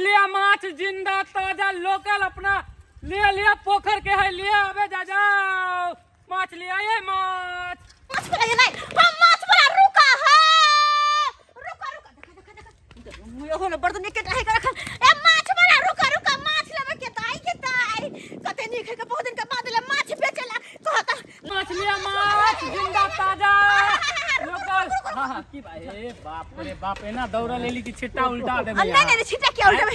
लिया माछ जिंदा ताजा लोकल अपना लिया लिया पोखर के है लिया अबे जा जाओ माछ लिया ये माछ माछ वाला ये नहीं हम माछ वाला रुका है रुका रुका देखा देखा देखा मुँह हो न बर्तन एक रहे के रखल ए माछ वाला रुका रुका माछ लेबे के ताई के ताई कते नीक है के बहुत दिन के बाद ले माछ बेचेला कहता माछ लिया माछ जिंदा ताजा लोकल हाँ हाँ की भाई ए बाप रे बाप एना दौड़ा लेली कि छिट्टा उल्टा देबे नहीं नहीं छिटा के उल्टा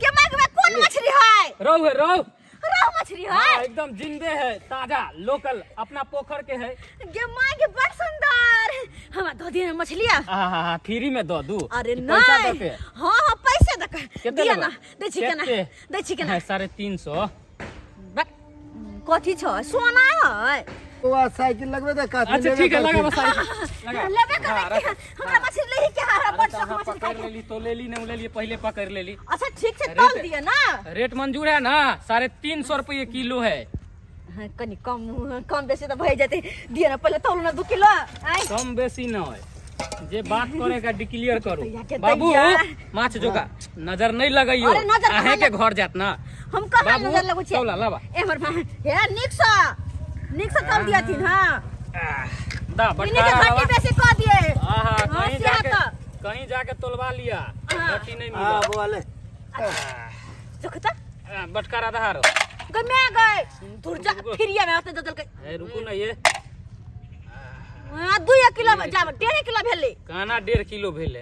गे माय गे कोन मछली है रहु है रहु रोहु मछली है हाँ, एकदम जिंदे है ताजा लोकल अपना पोखर के है गे माय गे बड़ सुंदर हमरा दो दिए मछलिया हाँ हाँ हाँ फ्री में दो दू अरे पैसा नहीं दो के हाँ हाँ पैसे दे के केते दिया लेबै? ना दै छी केना केते? दै छी केना है, 350। बक, कथी छ सोना है बौआ साइकिल लगबे तऽ काफी अच्छा ठीक है लगा बस साइकिल लगा लेबे हाँ, करबै रख। कि हमरा मछली लेही के हमरा अरे बड़ तऽ शौक अहाँ मछली पकड़ खाय के लेली तो लेली नहीं लेली पहले पकड़ लेली अच्छा ठीक छै रेट- तौल दिअ ना रेट मंजूर है ना 350 रुपये किलो है हाँ, कनि कम कम बेसी तऽ भए जेतै दिअ ना पहिले तौलू ना 2 किलो आइ कम बेसी न है जे बात करे का डिक्लेयर करू दैया के बाबू दैया। माछ जोका नजर नहीं लगैयो अरे नजर कहाँ अहें के घर जात ना हम कहाँ बाबू, नजर लगै छियै तौला लाबा। ए हमर भाई हे नीक सँ नीक सँ तौल दियथिन हाँ आह, दा इन्हीं के बटकारा घटी लाबा। बेसी कऽ दिए आहा हाँ, कहीं सेहा जाके तऽ। कहीं जाके तोलवा लिया हाँ। घटी नहीं हाँ मिला बौआ ले देखो तऽ बटकारा दहारो गए मैं गए दूर जा फिरिया में ओते दऽ देलकै ए रुकू ना ये हाँ, 2 किलो जाब 1.5 किलो भेलै काना 1.5 किलो भेलै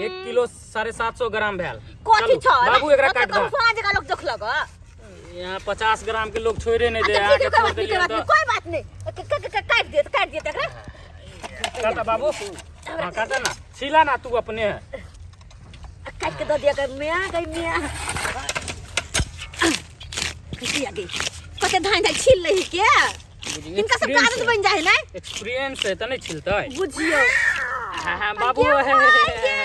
1 किलो 750 ग्राम भेल कथी चलू, छ बाबू एकरा काट कम दऽ सोना जगह लोग देखलक हँ। यहाँ 50 ग्राम के लोग छोड़े नहीं दे अच्छा आके ठीक है कोई छोड़ बात नहीं कोई देलियै बात नहीं तऽ कोई बात नहीं काट दिए काट दिए एकरा काटा बाबू हाँ काटा ना छीला ना तू अपने है काट के दऽ दिया कर मैं गई मैं कैसे आ गई कते धान धान छील लही के इनका सब आदत बन जाए ना एक्सपीरियंस है त नहीं छिलतै बुझियो हाँ हाँ बाबू गे माय गे।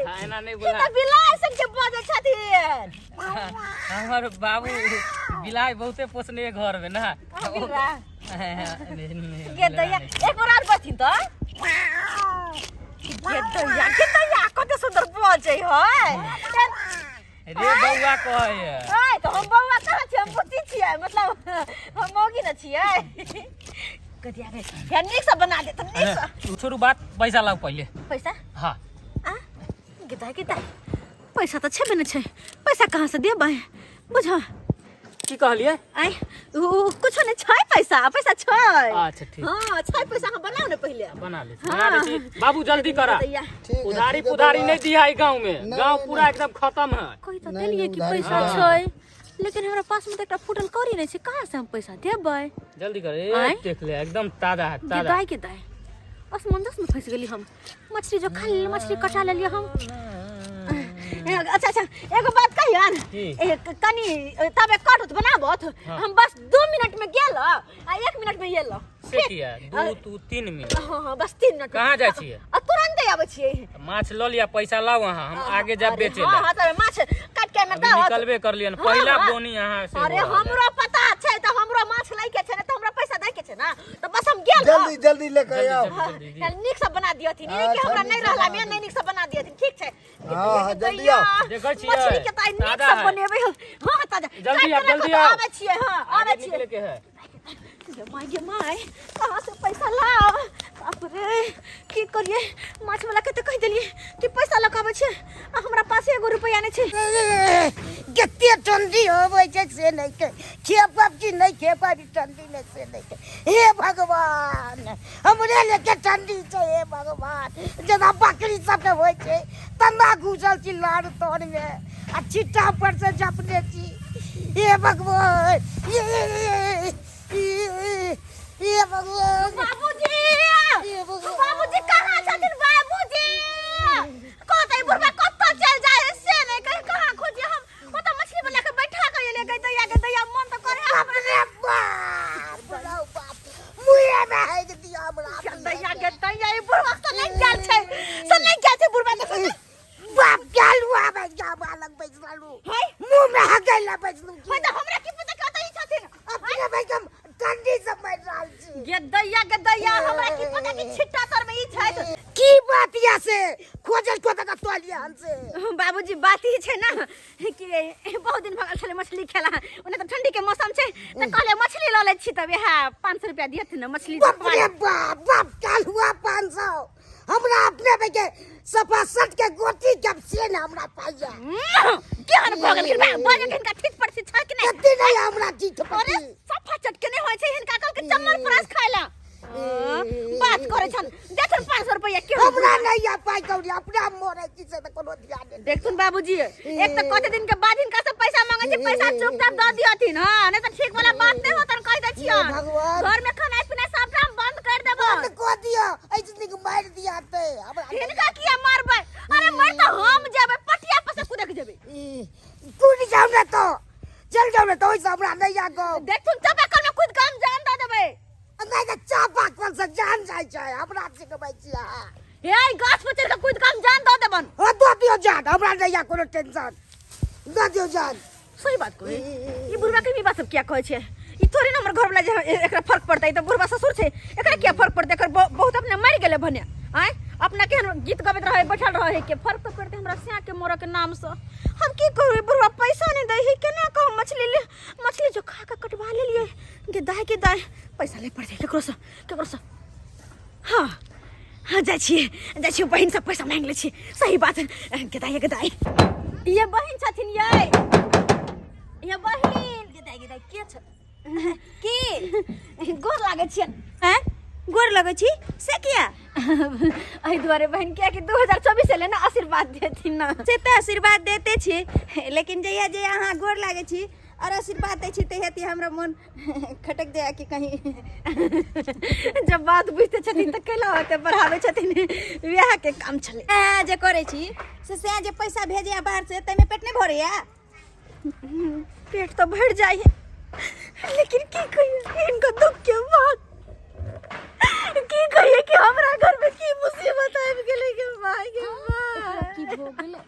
हाँ, एना नहीं ई बोला तऽ बिलाइ सन के बजै छथिन हमर बाबू बिलाइ बहुते पोसने है घर में ना बिलाइ। नहीं, नहीं, गे दैया एक बार आर बजथिन तऽ गे दैया गे दैया कते सुन्दर बजै है रे बौआ कहै है ऐ तऽ हम बौआ कहाँ छियै हम बुच्ची छियै मतलब हम मौगी न छियै कथी आगे या नीक से बना दे तऽ नीक से छोड़ू बात पैसा लाउ पहिले पैसा हाँ आ गे दाइ गे दाइ पैसा तऽ छेबे नहि छै पैसा कहाँ से देबै बुझ की कहलियै आइ उ कुछो नहि छै पैसा पैसा छै अच्छा ठीक हाँ छै पैसा अहाँ बनाउ ने पहिले बना ले हाँ। बना दै छी बाबू जल्दी करा दैया ठीक है, उधारी ठीक है पुधारी बौआ। नहीं दिया है गांव में नहीं, गांव नहीं। पूरा एकदम खत्म है कहि तऽ नहि, देलियै नहि, कि उधारी पैसा हाँ। छै लेकिन हमरा पास में तऽ एकटा फूटल कौड़ी नहि छै कहाँ से हम पैसा देबै जल्दी कर ए आँय? देख ले एकदम ताजा है गे ताजा दाइ गे दाइ असमंजस में फंस गेली हम मछली जो खा लेली मछली कटा लेलियै हम अच्छा अच्छा एगो बात कहियन की? ए, कनि तबे कटत बनाबत हाँ। हम बस 2 मिनट में गेल आ 1 मिनट में एल से किया 2 तू 3 मिनट हाँ हाँ बस 3 मिनट में। कहाँ जाइ छियै? आ तुरंते आबै छियै माछ लऽ लिया पैसा लाउ अहाँ हम आगे जाब अरे, बेचे हाँ ला हाँ तबे माछ काट के में अभी दहत निकलबे करलियन हाँ, पहिला हाँ। बोनी अहाँ से अरे हो रहल है। हमरो पता छै तऽ हमरो माछ लै के छै ने तऽ हमरा पैसा दै के छै ना तऽ बस हम गेल जल्दी जल्दी लेके जल्दी, आओ जल्दी। हाँ, नीक से बना दियथिन ई कि अच्छा, हमरा नीक नहीं से रहला बना में नहीं नीक से बना दियथिन ठीक छै हाँ, हाँ, जल्दी आओ। देखै छियै, मछली के तऽ आइ नीक ताजा से है। बनेबै हम। हाँ ताजा जल्दी काटि आओ, के जल्दी राखू तऽ आओ। आबै छियै हाँ आगे आबै छियै निकले के है गे माय गे माय कहाँ से पैसा लाब बाप रे की करिए माछ वाला के तऽ कहि देलियै कि पैसा लऽ कऽ आबै छियै आ हमरा पास एगो रुपैआ नहि छै कते ठंडी होबै छै से नहि के खेपब कि नहि खेपब ई ठंडीमे से नहि के हे भगवान हमरे लेके ठंडी छै हे भगवान जेना बकरी सबके होइ छै तेना घुसल छी लार तरमे आ छिट्टा पर से झपने छी हे भगवान हे भगवान बाबूजी हे भगवान बाबूजी कहाँ छथिन बाबूजी कहतै बुढ़बा कतऽ चलि जाइ है से नहि कही कहाँ खोजिए हम ओतऽ मछली बना के बैठा के एलियै गै दैया गै दैया मन तऽ करे बाप रे बाप बुढ़ऊ बाप मुँहे मे हेग दिया हमरा दैया गे दैया ई बुढ़बा से नहि गेल छै से नहि गेल छै बुढ़बा देखो ने बाप गेलू आबै गाबा लग बैसलू है मुँह मे हगै ला बैसलू है तऽ हमरा की पता कतऽ ई छथिन अपने भाई हम ठंडी से मरि रहल छी गे दैया गे दैया हमरा की पता कि छिट्टा तर में ई छथि की बात या से खोजल को तक तोलिया हन से बाबूजी बात ई छै ने कि बहुत दिन भऽ गेल छलै मछली खेला। ओना तऽ ठंडी के मौसम छै तऽ कहलियै मछली लऽ लै छी, तब इएह 500 रुपया दिहथिन ने मछली। बाप रे बाप बाप, काल हुआ 500। हमरा अपने में के सफा सट के गोटी जब से ने हमरा पाइया। केहन भऽ गेलखिन बा बजे हिनका ठीक पर छै कि नहि? कते नहीं हमरा ठीक अरे पति। सफा चटके नहि होइ छै, हिनका कहलकै चम्मन प्रास खाय ला बात करै छन। देखुन 500 रुपया के हमरा नहीं आ पाई कौड़ी, अपना मरे छी से त कोनो ध्यान नहीं। देखथुन बाबूजी, एक तऽ कते दिन के बाद हिनका से पैसा मांगे छै, पैसा चुपचाप दऽ दियथिन। हां, नहीं तऽ ठीक वाला बात नहीं होतन, कहि दै छियन। हे भगवान। घर में खाना पीना सब काम बंद कर देबन। बंद कऽ दिअ, ऐसे निक मारि दिया ते हमरा। हिनका किया मारबै? अरे मर तऽ हम जेबै, पटिया पर से कुदक जेबै। ई, कूद जाउ ने तो चल जाउ ने तो ओहिसँ हमरा नहीं आ गो। देखथुन चापा कल में कूद के हम जान दऽ देबै। नहीं तऽ चापा कल से जान जाइ छै, हमरा सिखबै छी अहाँ? हे, गाछ पर चढ़ के कूद के हम जान दऽ देबन। हाँ, दऽ दियौ जान, हमरा नहीं आ कोनो टेंशन, दऽ दियौ जान। सही बात कहै ई बुढ़वा के भी बात सब किया कहै छै? ई थोड़े ने हमर घरवाला जे एकरा फर्क पड़तै। ई तऽ बुढ़वा ससुर छै, एकरा किया फर्क पड़तै? एकर बहुत अपने मरि गेलै भने आँय, अपना केहन गीत गबैत रहै, बैठल रहै के फर्क तऽ पड़तै हमरा स्या के मरऽ के नामसँ। हम की करू, ई बुढ़वा पैसा नहि दै है, केना कहू? मछली ले, मछली जो खा कऽ कटवा लेलियै। गे दाय, गे दाय, पैसा ले पड़तै केकरोसँ, केकरोसँ। हाँ हाँ, जाइ छियै, जाइ छियै, बहिनसँ पैसा मांगि लै छियै। सही बात। गे दाय, गे दाय, ये बहिन छथिन, ये ये बहिन। गे दाय, गे दाय, के छ की? गोर लागै छियनि। हैं, गोर लगै छी से किया? एहि दुआरे बहिन, कियाकि 2024 एलै ने, आशीर्वाद देथिन ने। से तऽ आशीर्वाद देते छी, लेकिन जहिया जहिया अहाँ गोर लागै छी और आशीर्वाद दै छी तहिया तहिया हमरा मन खटक जाय कि कहीं। जब बात बुझते छथिन तऽ कैला होते बढ़ाबै छथिन? विवाह के काम छलै। अहाँ जे करै छी से से जे पैसा भेजैया बाहर से, ताहिमे पेट नहि भरैया? पेट तऽ भरि जाइ है, लेकिन की कहिए इनका दुख के बात, की कहिए कि हमरा घर में की मुसीबत आबि गेलै। के माय, के माय। की भऽ गेलै?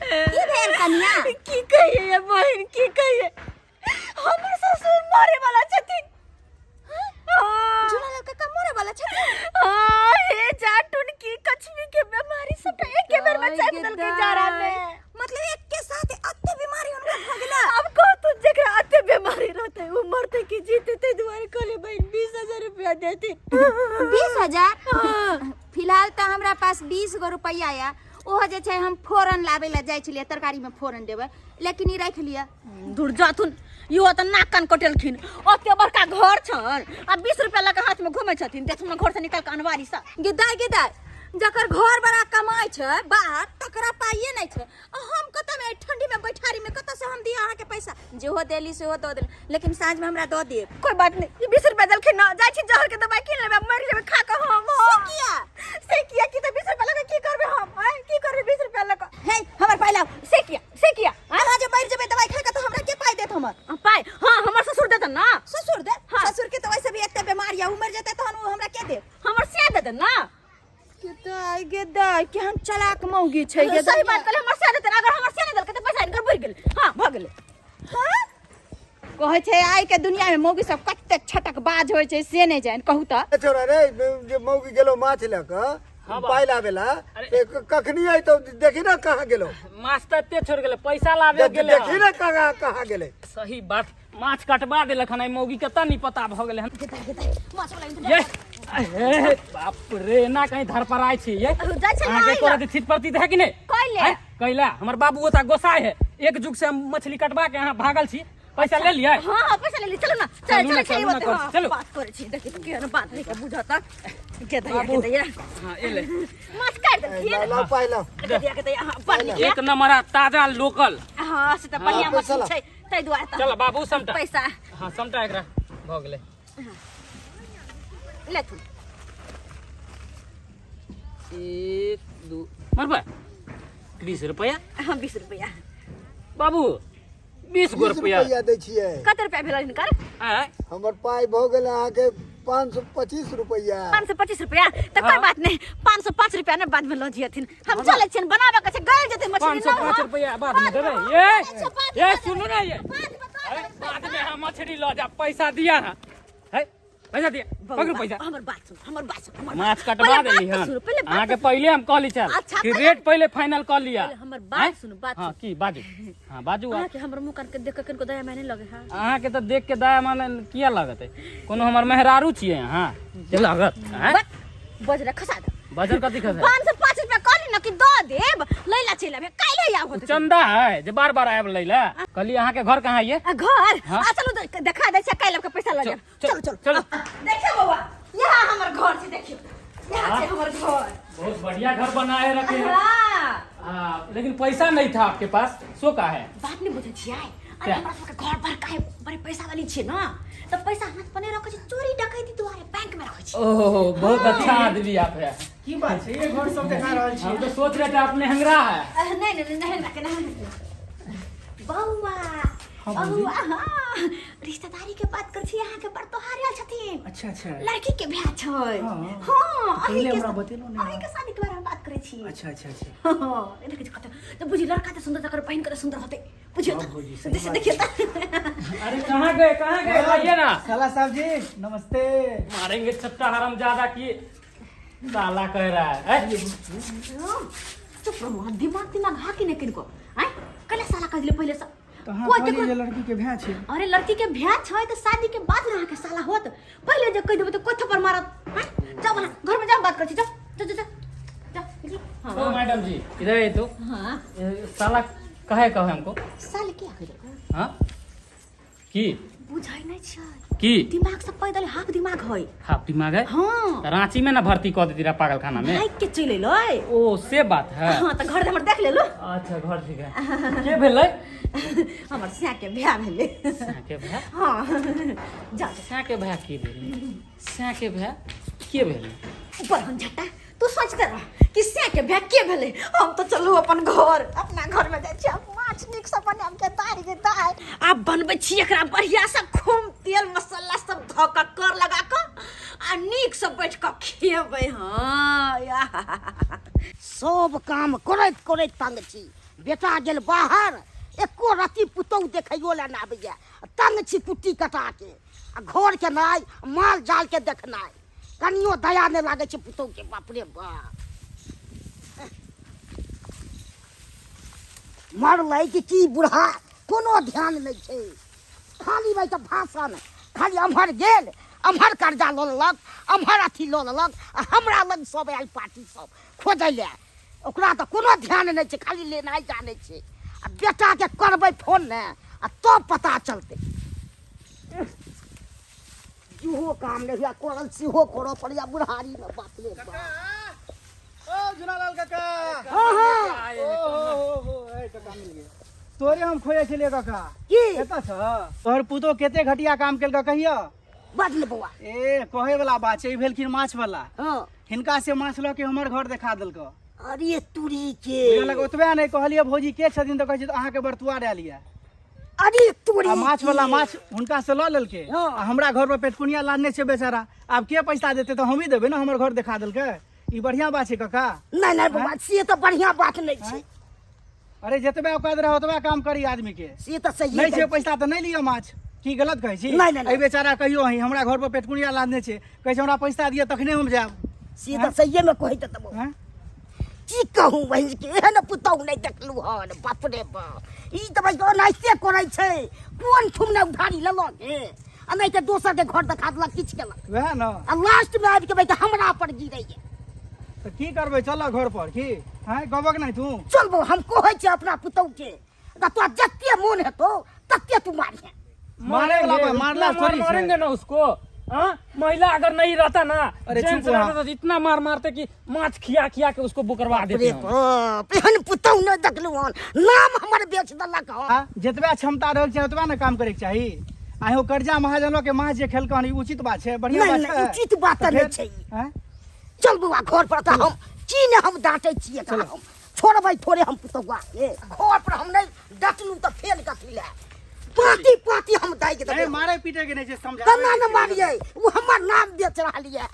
की भेल कनिया? की कहिए ये बहिन, की कहिए, हमर ससुर मरे वाला छथिन। हाँ। झूला काका मरे वाला छथिन? हाँ, हे जाटुन की कछुई के बीमारी सबटा एके बेर में चापि देलकै जाड़ा में। मतलब एक के साथ अते बीमारी हुनका भऽ गेलै? अब कहो तू, जेकरा अते बीमारी रहते वो मरते कि जीते? ते दुआरे कहले बहन, 20,000 रुपया देती। 20,000? फिलहाल तऽ हमरा पास 20 गो रुपैआ यऽ, ओहो जे छै हम फोरन लाबै लए जाइ छलियै, तरकारीमे फोरन देबै, लेकिन ई राखि लिअ। दूर जाथुन, इहो तऽ नाक कान कटेलखिन। ओते बड़का घर छन आ 20 रुपया लऽ कऽ हाथ में घूमै छथिन। देखथुन ने, घर से निकाल कऽ अनवारी सँ। गे दाय, गे दाय, जकर घर बड़ा कमाइ छै बाहर तकरा पाइए नहि छै, आ हम कतऽ मे ठंडी में बैठारी में कतऽ से हम दिअ अहाँके पैसा? जेहो देली सेहो दऽ देली, लेकिन साँझ में हमरा दऽ देब। कोई बात नहीं, ई 20 रुपया देलखिन ना, जाइ छी जहर के दवाई कीन लेबै, मरि जेबै खा कऽ हम। से किया? से किया कि तऽ 20 रुपया लऽ कऽ की करबै हम? आँय, की करबै 20 रुपया लऽ कऽ? हे, हमर पाइ लाउ। से किया, से किया? अहाँ जे मरि जेबै दवाई खा कऽ तऽ हमरा के पाइ देत हमर? पाइ? हाँ, हमर ससुर देतन ना। ससुर दे? हाँ। ससुर के तऽ वैसे भी एते बीमारी है, ओ मरि जेतै तहन ओ हमरा के देत? हमर से देतन ना। गे दाय, गे दाय, केहन चलाक मौगी छै गे। सही बात कहले, हमर से देतन। अगर हमर से नहि देलकै तऽ पैसा हिनकर बढ़ि गेलै। हाँ, भऽ गेलै। हाँ? कहै छै आइ के दुनिया में मौगी सब कतेक छटक बाज होइ छै से नहि जानि, कहू तऽ। ए छोरा रे, जे मौगी गेलो माछ लऽ कऽ हाँ बा। पाइ लाबे ला, अरे। से कखनी अयतौ? देखी ना कहाँ गेलो। माछ तऽ एते छोड़ गेलै, पैसा लाबे गेलै। देखी ना कहाँ कहाँ गेलै। सही बात, माछ कटवा देलक हन, एहि मौगी के तऽ नहीं पता भऽ गेलै हन। माछ वाला इंतजार। ये अहे बाप रे, एना कहीं धरपराय छी ये? जाइ छै। अहाँके नहाय तोरा लए। थित प्रतीत है कि नहीं? कैले? आँय? कैला हमर बाबू ओता गोसाई है, एक जुग से हम मछली कटवा के अहाँ भागल छी। पैसा ले लियै? हाँ हाँ, पैसा ले ली। चलू ना, चल। चलू ना, चल चल। चलू ना, हाँ, चलू। बात करै छी, देखी तऽ केहन बात है के बुझत के दैया। बाबू। के दैया। हाँ, एले। माछ काटि देलखिन। लाउ लाउ, पाइ लाउ। के दैया, के दैया। हाँ, बड़ नीक। एक नंबर आ, ताजा लोकल। हाँ, से तऽ बढ़िया पैसा मछली ला। छै, ताहि दुआरे तऽ। चल बाबू, समटा। पैसा। हाँ, समटा एकरा, भऽ गेलै। लेथुन। एक दू मरबै 20 रुपया। हाँ, 20 रुपया। बाबू, 20 गो 20 रुपया। रुपैआ दै छियै। कते रुपया भेल हिनकर? आँय? हमर पाइ भऽ गेल अहाँके 525 रुपैआ। 525 रुपया तऽ कोई हाँ। बात नहीं, 505 रुपया ने बाद में लऽ जियथिन। हम चलै छियनि, बनाबऽ के छै, गलि जेतै मछली। पाँच सौ ना, पाँच हाँ। रुपया बाद में देबै। बाद ये में, ये सुनू ना, ये बाद में दऽ अरे देबै। बाद में हम मछली लऽ जा, पैसा दिया ना है, पैसा दिया। पकड़ू पैसा। हमर बात सुन, हमर बात सुन, हमर माछ पहिले कटवा बात देली तऽ हन। सुनू, पहिले बात अहाँके पहिले हम कहली चल अच्छा, कि पहिले- रेट पहिले फाइनल कर लिया। पहिले हमर बात आँय? सुनू, बात हाँ की बाजू, हाँ बाजू। अहाँके हमर मुँह कान के देख के कनिको दया माया नहि लगे? है अहाँके तऽ देख के दया माने किया लगत है? कोनो हमर मेहरारू छियै अहाँ जे लगत? आँय? बजरा खसा दे। बजर कथी खसा? 505 रुपया कहली न कि दऽ देब, लैला चलि आबे काल्हि आबो। चंदा है जे बार बार आबि लै ला। कहली अहाँके घर कहाँ ये? आ घर? हाँ। आ चलू, देखा दै छै, काल्हि आबि के पैसा लऽ जायब। चल, चलू चलू। चलू। देखियौ बौआ, यहाँ हमर घर छै, देखियौ, यहाँ छै हमर घर। बहुत बढ़िया घर बनाए रखे हैं। हाँ। हाँ, लेकिन पैसा नहीं था आपके पास, सो का है? बात नहि बुझै छियै? अरे क्या? हमरा सबके घर बड़का है, बड़े पैसा वाली छियै न, तऽ पैसा हाथ पर नहि रखै छी, चोरी डकैती दुआरे बैंक में रखै छी। ओहो, बहुत अच्छा आदमी आप है। की बात छै, ये घर सब देखा रहल छी? हम तो सोच रहे थे आप नेहंगरा है। नहि नहि नहि, नहि नहि बौआ। बौआ, हाँ, रिश्तेदारी के बात कर छी, अहाँ के बड़ तोहार आयल छथिन। अच्छा अच्छा। लड़की के ब्याह छै। हाँ। हाँ, अहीं पहिले के हमरा बतेलहुँ नहि। अहीं के शादी के बारे में बात करै छी। अच्छा अच्छा अच्छा। हाँ, ए देखै छी कते तऽ बुझी लड़का तऽ सुंदर, तकर बहिन कते सुंदर होतै, बुझियौ हाँ, तऽ। भौजी, सही देखियौ बात। देखियौ तऽ। अरे कहाँ गए, कहाँ गए? आइए ना। साला साहब जी नमस्ते। मारेंगे छत्ता हराम ज्यादा की साला कह रहा है, हैं? चुप रहू, दिमाग दिमाग हा कि नहि किनको आँय? कले साला कह दिले पहिले से। तऽ अहाँ कोइ कहलियै केकरो जे लड़की के भाय छै। अरे लड़की के ब्याह छै तऽ शादी के बाद ने अहाँके साला होत, पहिले जे कहि देबै तऽ कोइ थप्पड़ मारत? आँय, जाउ अहाँ घर में जाउ, बात करै छी, जाउ जाउ जाउ जाउ जाउ, निकलू। ओ हाँ। मैडम जी इधर आइए तो। हाँ। ए, साला कहे कहे हमको। साले किया कहि देलकै? हाँ की? बुझै नहि छै। की? दिमाग सब पैदल हाफ दिमाग है। हाफ दिमाग है? हाँ। तो रांची में ना भर्ती कर देती रहा पागल खाना में। भागि के चलि एलै। ओ से बात है। हाँ, तऽ घर हमर देख लेलु। अच्छा, घर ठीक है। के भेलै? हमर स्या के ब्याह भेलै। के भैया? हाँ, जा। सै के भैया के भेलै? सै के भैया के भेलै? ऊपर हम झट्टा तू सोचते रह कि से के भै के भेलै। हम तऽ चलू अपन घर, अपना घर में जाइ छी। आब माछ नीक से बनायब के दालि के दालि आब बनबै छी, एकरा बढ़िया से खूब तेल मसाला सब धऽ कऽ कर लगा कऽ आ नीक से बैठ कऽ खेबै। हाँ। सब काम करैत करैत तंग छी। बेटा गेल बाहर, एको रत्ती पुतहु देखैयो लए नहि आबैए। तंग छी कुट्टी कटा के आ घर के नाइ माल जाल के देखनाइ, कनियो दया नहि लागै छै पुतहु के। बाप रे बाप, मरलै कि की बूढ़ा, कोनो ध्यान नहि छै। खाली भाइ तऽ भाषण, खाली एम्हर गेल एम्हर कर्जा लऽ लेलक, एम्हर अथी लऽ लेलक आ हमरा लग सब आयल पार्टी सब खोजै लए। ओकरा तऽ कोनो ध्यान नहि छै, खाली लेनाइ जानै छै। आ बेटाके करबै फोन ने आ तब पता चलतै। इहो काम नहि हुआ करल, सेहो करऽ पड़ैया बुढ़ारीमे, बाप रे बाप। ओ झुनालाल काका। हाँ हाँ। ओ हो हो हो, ए काका मिल गए। तोरे हम खोजे छलियै काका। की? एतऽ छ? तोहर पुतोह कते घटिया काम केलका कहिया। बड ने बौआ। ए कहे वाला बात छै, ई भेलखिन माछ वाला। हाँ। हिनका से माछ लऽ के हमर घर देखा देलक। अरे तुरी के। बुझलक ओतबे नहि, कहलियै भौजी के छथिन तऽ कहै छै अहाँके बरतुआ आयल यऽ। अरे तोरी। आ माछ वाला के। माछ हुनका से लऽ लेलकै। हाँ। आ हमरा घर पर पेटकुनिया लादने छै बेचारा, आब के पैसा देतै? तऽ हमही देबै ने, हमर घर देखा देलकै। ई बढ़िया बात छै काका? नहि नहि बौआ, से तऽ बढ़िया बात नहि छै। अरे जतबे औकात रहे ओतबे काम करी आदमी के। से तऽ सही। नहि छै पैसा तऽ नहि लिअ माछ। की गलत कहै छी? नहि, नहि, नहि। एहि बेचारा कहियो अहीं हमरा घर पर पेटकुनिया लादने छै, कहै छै हमरा पैसा दिअ तखने हम जायब। से तऽ सहिए मे कहैत हेतै। हैं? की कहूँ बहिन के, एहन पुतहु नहि देखलहुँ हन, बाप रे बाप। ई तऽ भाइ ओनाहिते करै छै, कोन ठुम ने उधारी लेलक हे आ नहि तऽ दोसर के घर देखा देलक, किछु केलक। वएह ने। आ लास्ट मे आबि के भाइ हमरा पर गिरैया। तऽ की करबै, चलऽ घर पर की? हैं, गबक नहि तू? चल बौ, हम कहै छियै अपना पुतहु के, तऽ तोरा जते मोन हेतौ तते तू मारिहे। मारे वाला मारेंगे, मारला इतना मार थोड़ी छै। मारेंगे ना उसको। हाँ, महिला अगर नहीं रहता ना, अरे जेंट्स चुप रहा। रहता तो इतना मार मारते कि माछ खिया खिया के उसको बुकरवा देते रे हम। बाप, एहन पुतहु नहि देखलहुँ हन, नाम हमर बेच देलक हन। आ, जतबा क्षमता रहल छै ओतबा ने काम करैके चाही। आहो कर्जा महाजनो के माछ जे खेलकन, ई उचित बात छै? बढ़िया नहि, बात नहि, छै? उचित बात तऽ नहि फेर- छै ई। हैं? चल बौआ घर पर, तऽ हम की ने हम डाँटै छियै एकरा, हम छोड़बै थोड़े हम पुतहुआ के। घर पर हम नहि डटलहुँ तऽ फेर कथी लए पाँति पाँति हम दागि नहीं देबै। मारे पीटे के नहीं छै, समझाबै केना के ने छै। मारियै, ओ हमर नाम बेच रहल यऽ।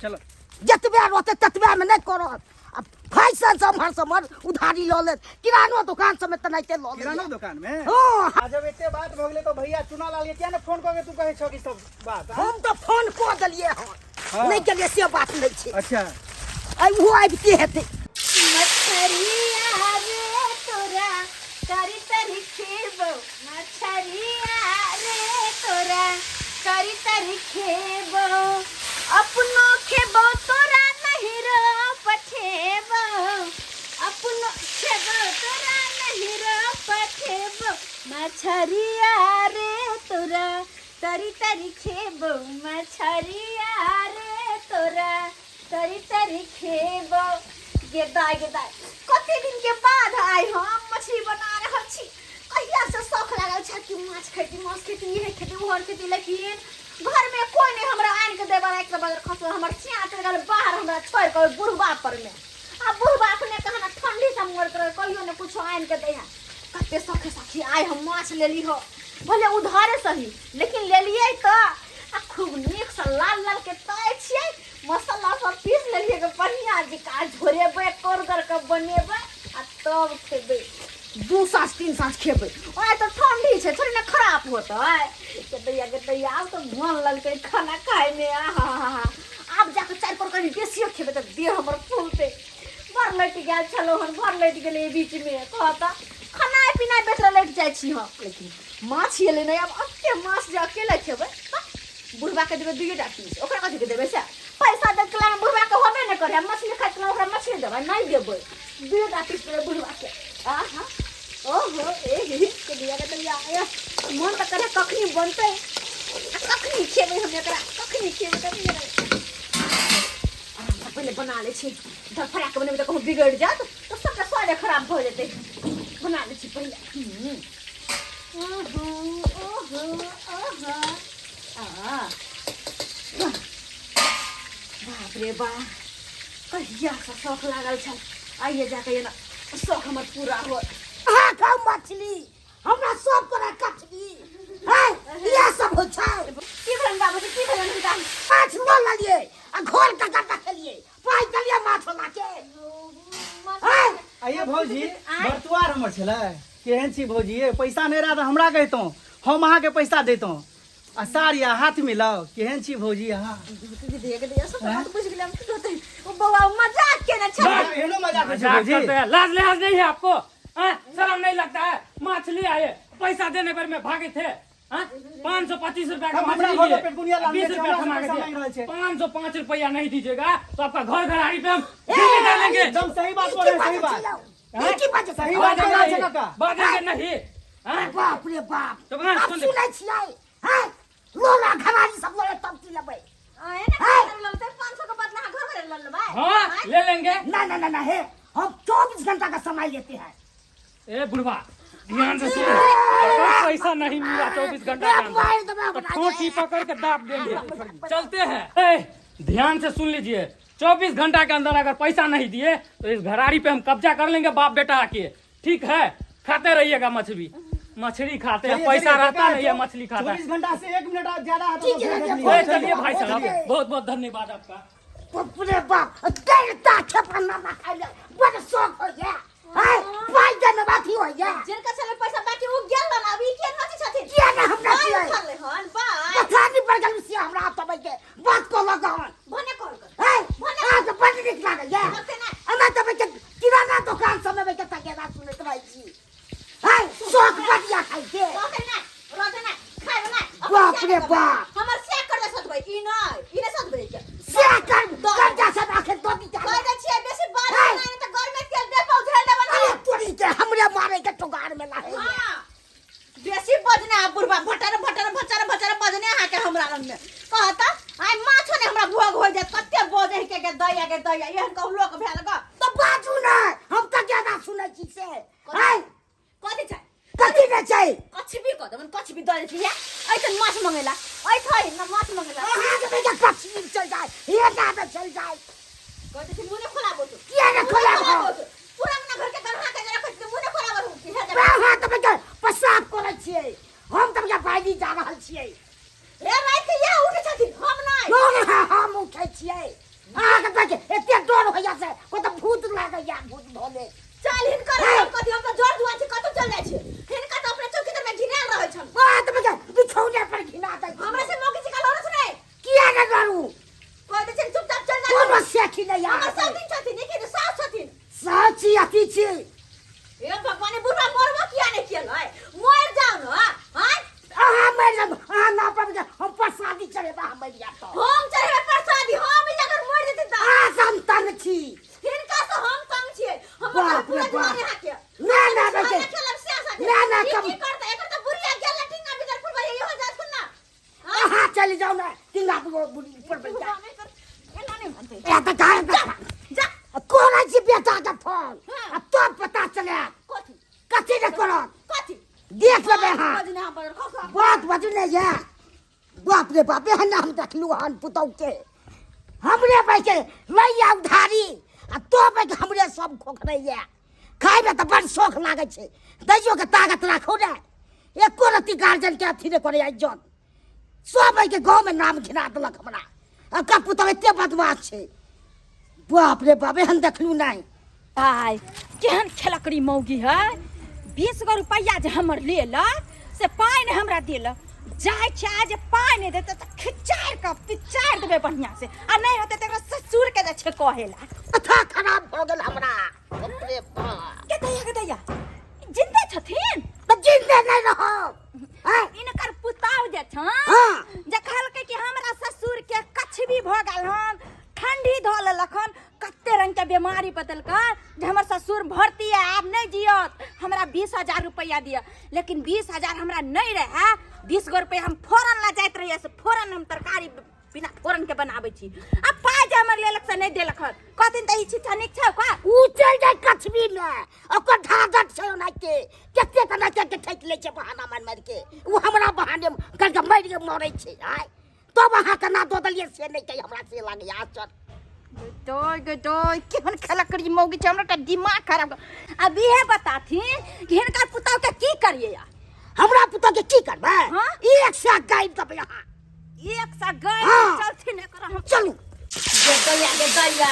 चलो। जतबे रहतै ततबे मे नहि करत, आ फैशन सब हर समर उधारी लऽ लेत किरानो दुकान सब में तेनाहिते लऽ किरानो लेत दुकान में हँ आ जब एते बात भऽ गेलै तऽ भैया चुना लाल के किया ने फोन कऽ के तू कहै छौ कि सब बात आँ? हम तऽ फोन कऽ देलियै हन हाँ। नहि केलियै से बात नहि छै अच्छा आइ ओहो आबिते हेतै मछरिया रे तोरा करी तरी खेबो मछरिया रे तोरा करी तरी खेबो अपनो खेबो तोरा नहीं रो पठेबो अपनो खेबो तोरा नहीं रो पठेबो मछरिया रे तोरा तरी तरी खेबो मछरिया रे तोरा तरी तरी खेबो गेदाय गेदाय कते दिन के बाद आइ हम मछली बना रहल छी कहिया से शौक लागल छल कि माछ खेती माछ खेती इहे खेती ओहर खेती लेकिन घर में कोई नहीं हमरा आनि के देबा एक बगर खसो हमर सिया चल गेल बाहर हमरा छोड़ के बुढ़वा पर में आ बुढ़वा अपने कहना ठंडी से मर कर कहियो ने कुछो आनि के दे है कते सखे सखी आइ हम माछ लेली हो भले उधारे सही लेकिन लेलियै तऽ आ खूब नीक से लाल लाल के तय छियै मसाला सब पीस लेलियै के बढ़िया जकाँ झोरेबै करगर के बनेबै आ तब खेबै दू साँझ तीन साँझ खेबै ओना तऽ ठंडी छै थोड़े ने खराब होतै के दैया के दैया आब तऽ मन लगतै खाना खायमे आहा हा हा आब जाके चारि पर कनि बेसियो खेबै तऽ देह हमर फूलतै बड़ लटि गेल छलहुँ हन बड़ लटि गेलै बीचमे कहता खानाइ पिनाइ बेच लटि जाइ छी हम लेकिन माछ एलै नहि आब एते माछ जे अकेले खेबै बुढ़बा के देबै दुइए टा पीस ओकरा कथी के देबै से पैसा दै कला बुढ़बा के होबे नहि करे मछली खाइ कला ओकरा मछली देबै नहि देबै दुइए टा पीस देबै बुढ़बा के आहा ओहो ए ही के दिया के दिया ए मन तऽ करे कखनी बनतै आ कखनी खेबै हम एकरा कखनी खेबै कखनी आरामसँ पहिले बना लै छी धड़फड़ा के बनेबै तऽ कहूँ बिगड़ि जायत तऽ सबटा स्वादे खराब भऽ जेतै बना लै छी पहिले ओहो ओहो ओहो आ बाप रे बा कहियासँ शौख लागल छल आइए जाके एना शौख हमर पूरा होत अहाँ खाउ मछली हमरा सब तोरा कछली है इएह सब होइ छै की भेलन बाबूजी की भेलन हुनका माछ लऽ लेलियै आ घोर के गड्ढा खेलियै पाइ देलियै माछ वाला के है आइए भौजी बरतुआर हमर छलै केहन छी भौजी ये पैसा नहि रहए तऽ हमरा कहितहुँ हम अहाँके पैसा दैतहुँ आ साड़ी आ हाथ मिलाउ केहन छी भौजी अहाँ बौआ मजाक केने छल एहनो मजाक होइ छै मजाक भौजी करते हैं लाज लिहाज नहीं है आपको हाँ? शर्म नहीं लगता है मछली आए पैसा देने पर में भागे थे 525 रुपया का हम हमरा मछली घर लिए। में पेटकुनिया लाने 20 छै, रुपया हमरा थमा से के पैसा मांगि रहल दिए। छै। 505 रुपया नहीं दीजिएगा तो आपका घर घराड़ी पे हम गोली डालेंगे एकदम सही बात बोल रहे हैं, सही बात ई की बात छै? सही बात बोल रहल छै काका बाजेंगे नहीं हाँ? बाप रे बाप तो कहाँ आब सुन- सुनै छियै हैं लोला घरारी सब लड़े तब की लेबै आए ना घर ललते 500 के बदला घर घर लल लेबै हाँ ले लेंगे ना ना ना ना हे हम 24 घंटा का समय लेते हैं ए बुढ़वा ध्यान से सुन अगर पैसा नहीं मिला 24 घंटा के अंदर तो ठोठी पकड़ के दाब देंगे चलते हैं ए, ध्यान से सुन लीजिए 24 घंटा के अंदर अगर पैसा नहीं दिए तो इस घराड़ी पे हम कब्जा कर लेंगे बाप बेटा आके ठीक है खाते रहिएगा मछली मछली खाते हैं चलिए, पैसा चलिए, रहता काका, नहीं है मछली खाता है 24 घंटा से एक मिनट और ज्यादा है तो ठीक है, देख ठीक लियो। ए, चलिए भाई साहब चलिए। बहुत बहुत धन्यवाद आपका बाप रे बाप डेढ़टा खेपा ना खाइ ले बड़ शौक होइया हैं पाइ देने बाकी होइया जिनका छले पैसा बाकी उ गेल न अभी के नची छथिन किया ना हमरा बाय छियै उठल हन बाय पथानी पर गेल से हमरा तबै के बात को लगन भने कॉल कर हैं अहाँके बड़ नीक लागैया लगतै ना एना तबै के किराना दोकान सब में के तकेदा सुनैत रहै छी हैं शौक बढ़िया खाइ के रहते ना रहते ना खाइबे ना बाप रे बाप। हमर से कर दे सतबै ई नै ई नै सतबै के से कर कर्जा सब आखिर दो दी कह दे छियै बेसी बात है। नै त घर में तेल दे पौधे देबन अरे तोरी के हमरे मारे के टोगार में लाहे हां बेसी बजने आ बुढ़बा भटर भटर भचर भचर बजने अहाँ के हमरा रंग में कहता आइ माछो ने हमरा भोग हो जात कते बजे के के दैया के दैया एहन कहू लोक भेल ग तो बाजू ने हम तऽ ज्यादा सुनै छी से हैं कथी छै कथी ने छै कछि भी कह देबन कछि भी दऽ दै छी ऐसन माछ मंगेला ऐ थै न माछ मंगेला अहाँके बेटा कछी चल जाए हे ना चल जाए कह दै छी मुँह ने खोलाबो तू किया ने खोलाबो? पूरा अपना घर के गन्हा के रखै छी मुँह ने खोलाबो तू हे जा अहाँ तऽ बेटा पेशाब करै छियै हम तऽ बेटा बाइली जा रहल छियै हे राति के इएह उठै छथिन हम नहि लोग हम उठै छियै अहाँके कहै छै एते डर होइया से कतऽ भूत लागैया भूत धऽ ले। चल हिनकर हम कथी, हम तऽ जोर जुआ छी, कतौ चल जाइ छी। हिनका तऽ अपने चौकी तर में घिनायल रहै छन। बात में बिछौने पर घिना दै छै। हमरा से मौगी जी का लड़त नहीं। किया ने डरू? कह दै छियनि चुपचाप चल जा। कोनो सेखी नहि हमर अहाँके। सब दिन छथिन, लेकिन सास छथिन। साची अथी छी। हे भगवान, बुढ़वा मरबो किया नहीं केलै? मर जाओ न। आँय, अहाँ मरि जाब, अहाँ ना पाबि हम प्रसादी चढ़ेबा, हम मरि जायब तऽ। हम चढ़ेबै प्रसादी, हम ई अगर मर जेतै तऽ अहाँ से हम तंग छी। हिनका से हम तंग छियै। हमर बाप पूरा रे दुआर बाप। यहाँ के ना ना बेटे, खाना खेलब से आशा। ना, ना, ई कम- की करतै? एकर तऽ बुढ़िया गेल लटिंगा भीतर फुलबा इहो जाथुन ना। अहाँ चलि जाउ ने तिंगा बुढ़ी ऊपर बैठ जा। एना नहि मानतै। ए तऽ जा जा। करै छी बेटा के फोन। हाँ। आ तब पता चले। कथी? कथी ने करत। कथी? देख लेबै अहाँ। बजने हम बजल खसा। बात बजने ये। बाप रे बाप, एहन हम देखलू हन पुतहु के। हमरे बैठे लैया उधारी आ तो बैठ हमरे सब खोखरैया। खाइमे तऽ बड़ शौख लागै छै, दैयो के ताकत राखू ने। एको रत्ती गार्जियन के अथी नहि करैया इज्जत। सब एहिके गाँवमे नाम घिना देलक हमरा। एकर पुतहु एते बदमाश छै, बाप रे बाप, एहन देखलू नहि। आय केहन खेलकड़ी मौगी है, 20 गो रुपैआ जे हमर लेलक से पाइ नहि हमरा देलक। जाइ छै आ जे पाइ नहि देतै तऽ खिचारि कऽ पिचारि देबै बढ़िआँ से, आ नहि होतै तऽ एकरा ससुर के जाइ छै कहै लए। माथा खराब भऽ गेल हमरा। बाप रे बाप। के दैया, के दैया जिन्दे छथिन? तऽ जिन्दे नहि रहब। आँय? इनकर पुताव जे छन हाँ। जे कहलकै कि हमरा ससुर के कछबी भऽ गेल हन, ठंडी धऽ लेलक हन, कते रंग के बीमारी बदलकै जे हमर ससुर भर्ती है, आब नहीं जियत, हमरा 20,000 रुपया दिअ। लेकिन 20,000 हमरा नहीं रहे, 20 गो रुपया हम फोरन ला जाइत रहिए से फोरन हम तरकारी बिना फोरन के बनाबै छी। आ पाइ जे हमर लेलक से नहीं देलक हन। कहथिन तऽ ई छिट्टा नीक छौ का? उ चलि जाइ कछबी में, ओकर ढाढक छै ओनाहिते, कते के नाचे के ठकि लै छै बहाना मारि मारि के। उ हमरा बहाने करके मरि के मरै छै। आय तब अहाँ केना दऽ देलियै से नहि कहि, हमरा से लागैया आश्चर्य। दोय गे दोय, केहन खलकड़ी मौगी छै, हमरा तऽ दिमाग खराब कर। अब इहे बताथिन कि हिनकर पुतहु के की करियै? हमरा पुतहु के की करबै? हाँ? एक सए गाबि देबै अहाँ। एक सए गाबि? हाँ। चलथिन एकर हम। चलू। गे दैया, गे दैया,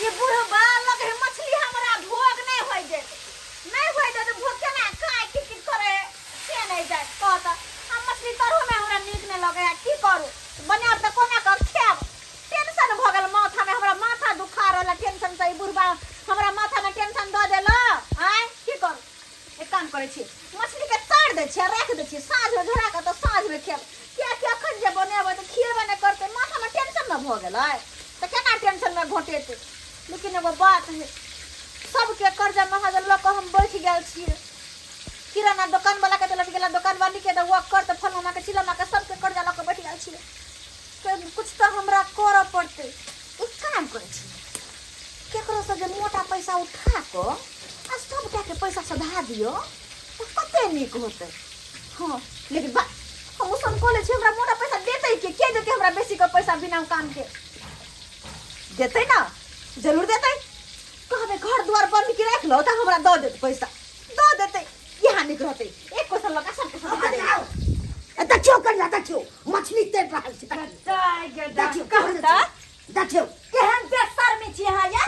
ई बुढ़बा लग है मछली हमरा भोग नहीं होय देत, नहीं होय देत भोग। केना खाय की की करे से नहीं जाय कहत। हम मछली तरहो में हमरा नीक नहीं लगैया, की करू? बनायब तऽ कोना कऽ खायब? टेंशन भऽ गेल माथा में, हमरा माथा दुखा रहल है टेंशन से। ई बुढ़बा हमरा माथा में टेंशन दऽ देलक। आँय, की करू? एक काम करै छी, मछली के तार दै छियै, राखि दै छियै, साँझ में झोरा कऽ तऽ साँझ में खेब। कियाकि अखन जे बनेबै तऽ खिएबे नहि करतै। माथा में टेंशन ने भऽ गेलै तऽ केना टेंशन में घोटेतै? लेकिन एगो बात है, सबके कर्जा महाजन लऽ कऽ हम बैठ गेल छियै। किराना दोकान वाला के देलक गेला, दोकान वाली के तऽ कर तऽ फलाना के चिलाना के, सबके कर्जा लऽ कऽ बैठ गेल छियै। तऽ कुछ तऽ हमरा करऽ पड़तै। एक काम करै छी, केकरो से जे मोटा पैसा उठा कऽ आ सबटा के पैसा सधा दियौ तऽ कते नीक होतै। हाँ, लेकिन बा हम ओसन कऽ लै छी, हमरा मोटा पैसा देतै के? के देतै हमरा बेसी के पैसा? बिना काम के देतै ना? जरूर देतै। कहबै घर द्वार बंद के राखि लो तऽ हमरा दऽ देत, पैसा दऽ देतै। इएह नीक रहतै, एक पैसा लऽ कऽ सबके सधा देबै। देखियौ कनिया, देखियौ मछली तैर रहल छै। देखियौ, कहता देखियौ केहन बेशर्मी छी अहाँ ये।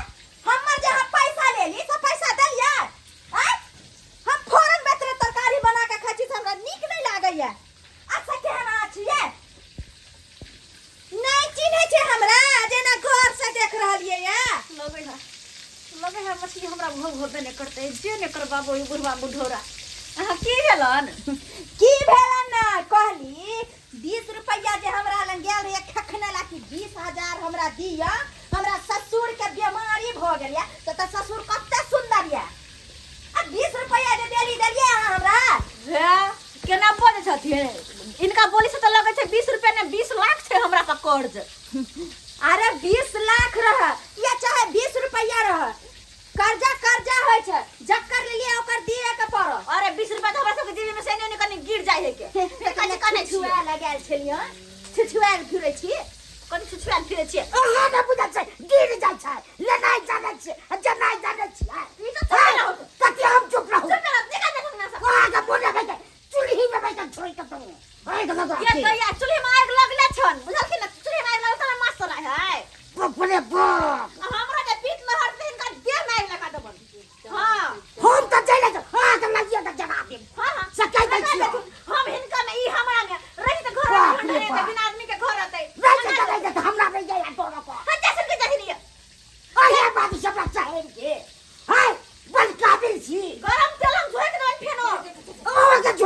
हमर जे अहाँ पैसा लेली से पैसा देलियै? आँय, हम फोरन बेतरे तरकारी बना के खाइ छी से हमरा नीक नहि लागैया। अच्छा, केहन अहाँ छियै? नहि चिन्है छै हमरा? जेना घर से देख रहलियै ये। लगै है, लगै है मछली हमरा भोग होबे नहि करतै। जे नहि करबाबो ई बुढ़वा बुढ़ौरा। अहाँ की भेलन? की भेलन ने कहली, 20 रुपैआ जे हमरा लग गेल रहियै खखने ला कि 20,000 हमरा दिअ, हमरा ससुर के बीमारी भऽ गेल यऽ। तऽ ससुर कते सुन्दर यऽ। आ 20 रुपैआ जे देली, देलियै अहाँ हमरा? हे, केना बजै छथिन? इनका बोली से तऽ लगै छै 20 रुपया ने 20 लाख छै हमरा पर कर्ज। अरे 20 लाख रह या चाहे 20 रुपैआ रह, कर्जा कर्जा होइ छै। जकर लेलियै ओकर दिए के पड़त। अरे 20 रुपया तऽ हमरा सबके जेबी में से एने ओने कनि गिर जाइ है के। कनि कने छुआ लगायल छलियै, छुछुआयल फिरै छी। कनि छुछुआयल फिरै छियै। अहाँ नहि बुझै छै, गिर जाइ छै। लेनाइ जानै छियै, जेनाइ जानै छियै। ई तऽ चुप रहू। कथी हम चुप रहू? चुप रहू, देखा देखा ना सब। अहाँके मोने भए गेल चूल्ही में बैठल छोड़ि कऽ तू आगि लगा ये के। दैया, चूल्ही में आगि लगले छन, बुझलखिन ने? चूल्ही में आगि लगल तऽ माछ तोरा है। बाप रे बाप।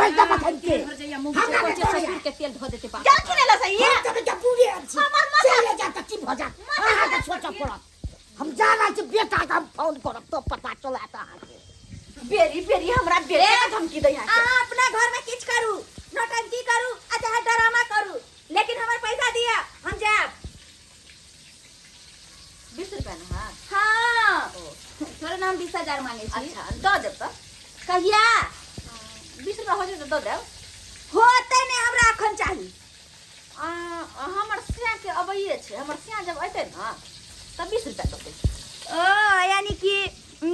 छोड़ दे बखन के भर जाइया मुंह हमरा से के तोड़ैया। ससुर के तेल धो देते बाप गेल कि नहीं सही हम तब के पूरे छी हमर माथा- चले जा त की भ जा अहाँ के सोचऽ पड़त हम जा रहल छी बेटा के हम फोन करब तो पता चलत अहाँके बेरी बेरी हमरा बेटा के धमकी दै है अहाँ अपना घर में किछ करू नौटंकी करू आ चाहे ड्रामा करू लेकिन हमर पैसा दिया हम जायब 20 रुपया ना हाँ हाँ थोड़े ना हम 20,000 मांगे छी अच्छा दऽ देब तऽ कहिया 20 रुपया हो जेतै दऽ देब होते नहीं हमरा अखन चाही आ, हमर सिया के अबैये छै हमर सिया जब अयतै ने तऽ 20 रुपया दऽ देब ओ यानी कि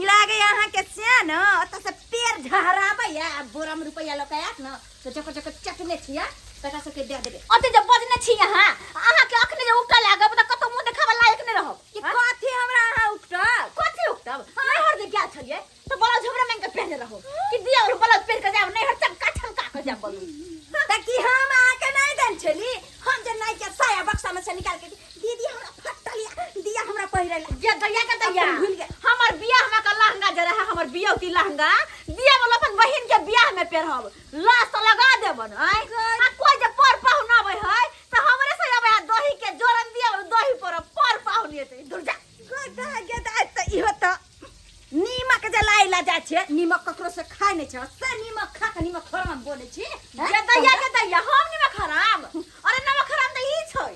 लागे अहाँ के सिया न ओतऽ से पेड़ झहराबैया आ बोरा में रुपैया लऽ के आयत न तऽ जकर जकर चटने छिया तकरा सबके दे देबै ओते जे बजने छी अहाँ अहाँके अखने जे उकटा लागब तऽ कतौ मुँह देखाबऽ लायक नहि रहब कि कथी हमरा अहाँ उकटब कथी उकटब नैहर जे गेल छलियै तऽ ब्लाउज हमरा मांगि के पहिरने रहू कि दिया और ब्लाउज पहिर के जायब नैहर चमका छमका के जायब बोलू तऽ की हम अहाँके नहि देल छली हम जे नहि के साया बक्सा में से निकाल के दीदी हमरा फटल या दिया हमरा पहिरै ला जे दैया के दैया अपन भूल गेल। हमर बियाह में के लहंगा जे रहे हमर बियौती लहंगा दिया वाला अपन बहिन के बियाह में पहिरब लाश तऽ लगा देबन आय आ कोई जे पर पाहुन आबै है तऽ हमरे से आबै आ दही के जोरन दिया दही पर पर पाहुन एतै दूर जा गदा गदा तऽ इहो तऽ नीमक जलाय ला जाइ छै नीमक ककरो से खाय नहि छै से नीमक खा के नीमक हराम बोलै छी हैं? जे दैया के दैया हम नमक हराम अरे नमक हराम तऽ ई छै